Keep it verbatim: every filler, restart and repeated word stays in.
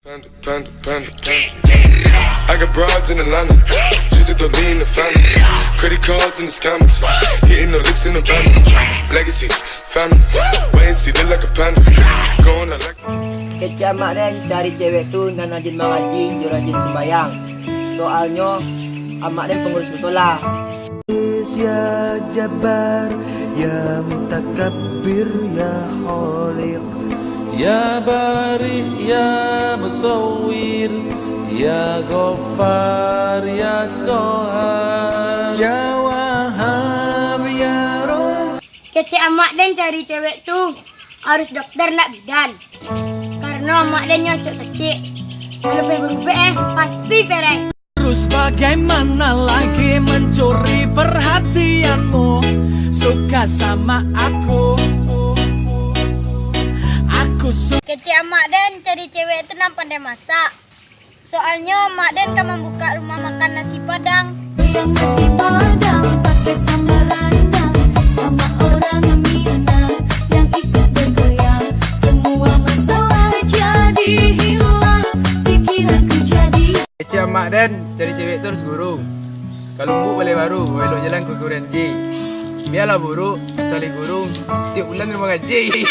Panda, panda, panda, panda. I got broads in Atlanta, just to lean the family. Credit cards and the scammers, hitting the licks in the van. Legacies, family, wait and see, look like a panda. Going out like Kecek amak den, cari cewek tu nan rajin mangaji, jo rajin sumbayang. Soalnyo, amak den pangurus musola. Ya Jabbar, ya Mutakabbir, ya Khaliq. Ya Bari, ya Musawwir, ya Ghaffar, ya Qahhar. Ya Wahhab, ya Razak. Kecek amak den cari cewek tu harus dokter, ndak bidan. Karano amak den nyo acok sakik. Kalau pai barubek, eh, pasti perek. Terus bagaimana lagi mencuri perhatianmu? Suka sama aku. Aku su- Kecek amak den cari cewek tu nan pandai masak. Soalnyo amak den ka mambukak rumah makan nasi Padang. Yang nasi Padang pakai sambal randang, sama orang Minang yang ikut bergoyang. Semua masalah jadi hilang, pikiranku jadi Kecek amak den, cari cewek tu harus guru. Kalau embuk balai baru, elok jalan ka guruan ji. Bialah buruak, saleh guru, tiok bulan ka mangaji.